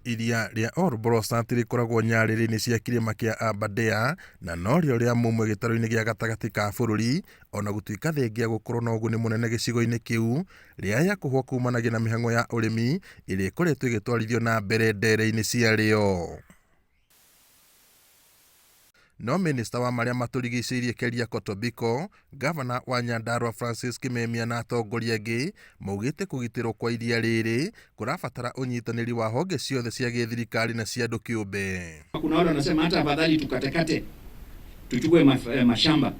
Iria rĩa Ol Bolosat rĩkoragwo nyarĩrĩ-inĩ cia kĩrĩma kĩa Aberdare na norĩo rĩa mũmwe gĩtarũ-inĩ gĩa gatagatĩ ka bũrũri. Ona gũtuĩka thengia gũkorwo na ũguni mũnene gĩcigo-inĩ kĩu, rĩaya kũhwa kumanagia na mĩhang'o ya ũrĩmi ĩrĩa ĩkoretwo ĩgĩtwarithio na mbere ndere-inĩ ciarĩo. No mĩnĩsta wa marĩa matũrigicĩirie Keriako Tobiko, ngavana wa Nyandarua Francis Kimemia na atongoria angĩ maugĩte kũgitĩrwo kwa iria rĩrĩ kũrabatara ũnyitanĩri wa honge ciothe cia gĩthirikari na cia andũ kĩũmbe. Kuna wale wanasema hata afadhali tukatekate tuchukue mashamba,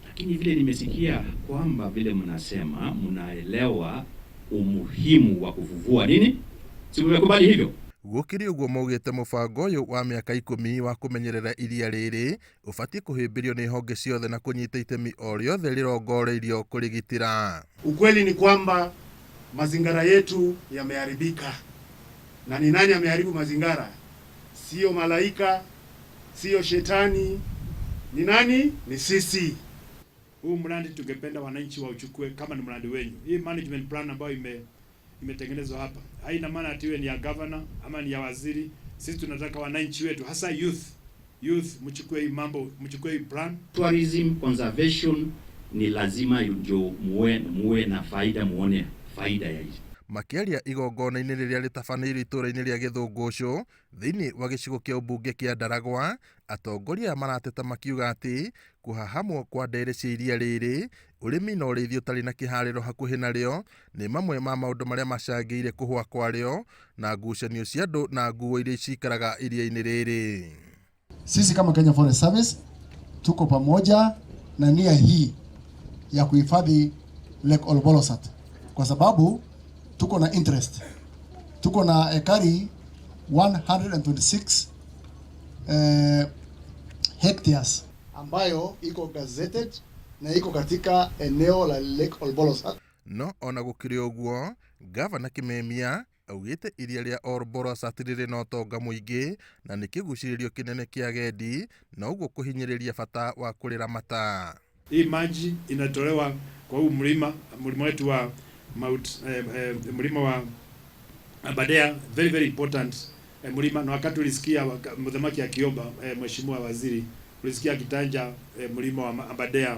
lakini vile nimesikia kwamba vile mnasema mnaelewa umuhimu wa kuvuvua nini, si mmekubali hivyo? Gũkĩrĩ ũguo maugĩte mũbango ũyũ wa mĩaka 10 wa kũmenyerera iria rĩrĩ ũbatiĩ kũhĩmbĩrio nĩ honge ciothe na kũnyita itemi o rĩothe rĩrongoreirio kũrĩgitĩra. Ukweli ni kwamba mazingara yetu yameharibika. Na ni nani ameharibu mazingara? Sio malaika, sio shetani, ni nani? Ni sisi. Huu mradi tungependa wananchi wauchukue kama ni mradi wenyu. Hii management plan ambayo imetengenezwa hapa haina maana ati iwe ni ya governor ama ni ya waziri. Sisi tunataka wananchi wetu hasa youth mchukue hii mambo, mchukue hii plan. Tourism conservation ni lazima ndio muwe na faida, muone faida ya hizi. Makĩaria igongona-inĩ rĩrĩa rĩtabanĩirio itũũra-inĩ rĩa Gĩthũngũcũ thĩinĩ wa gĩcigo kĩa ũmbunge kĩa Ndaragwa, atongoria aya marateta makiuga atĩ kũhahamwo kwa ndere cia iria rĩrĩ, ũrĩmi na ũrĩithi ũtarĩ na kĩharĩro hakuhĩ narĩo nĩ mamwe ma maũndũ marĩa macangĩire kũhũa kwarĩo na ngucanio cia andũ na nguo iria cikaraga iria-inĩ rĩrĩ. Sisi kama Kenya Forest Service tuko pamoja na nia hii ya kuhifadhi Lake Olbolosat kwa sababu tuko na interest. Tuko na ekari 126 hectares ambayo iko gazetted na iko katika eneo la Lake Olbolosat. No ona gũkĩrĩ ũguo, Gavana Kimemia augĩte iria rĩa Olbolosat rĩrĩ na ũtonga mũingĩ na nĩ kĩgucĩrĩrio kĩnene kĩa agendi, na ũguo kũhinyĩrĩria bata wa kũrĩramata. Hii maji inatolewa kwa huu mlima, mlima wetu wa Mount, mlima wa Aberdare, very very important mlima. Na wakati ulisikia mthamaki akiomba, mheshimiwa waziri, ulisikia akitaja mlima wa Aberdare,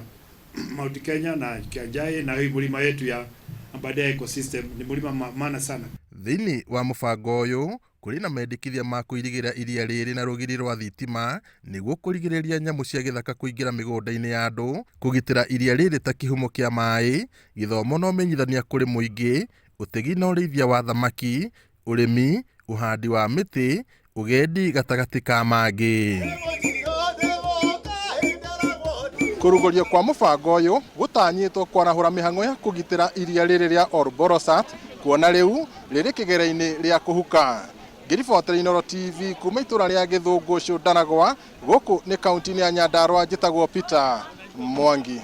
Mount Kenya na Kianjai, na hii mlima yetu ya Aberdare ecosystem ni mlima maana sana. Thĩinĩ wa mũbango ũyũ kũrĩ na mendekithia ma kũirigĩra iria rĩrĩ na rũgiri rwa thitima nĩguo kũrigĩrĩria nyamũ cia gĩthaka kũingĩra mĩgũnda-inĩ ya andũ, kũgitĩra iria rĩrĩ ta kĩhumo kĩa maĩ, gĩthomo na ũmenyithania kũrĩ mũingĩ, ũtegi na ũrĩithia wa thamaki, ũrĩmi, ũhandi wa mĩtĩ, ũgendi gatagatĩ ka mangĩ. Kũrugũrio kwa mũbango ũyũ gũtanyĩtwo kwarahũra mĩhang'o ya kũgitĩra iria rĩrĩ rĩa Olbolosat kuona rĩu rĩrĩ kĩgera-inĩ rĩa kũhuka. Ngĩribotera Inooro TV kuma itũra rĩa Gĩthũngũcũ Ndaragwa, gũkũ nĩ kaunti-inĩ ya Nyandarua, njĩtagwo Peter Mwangi.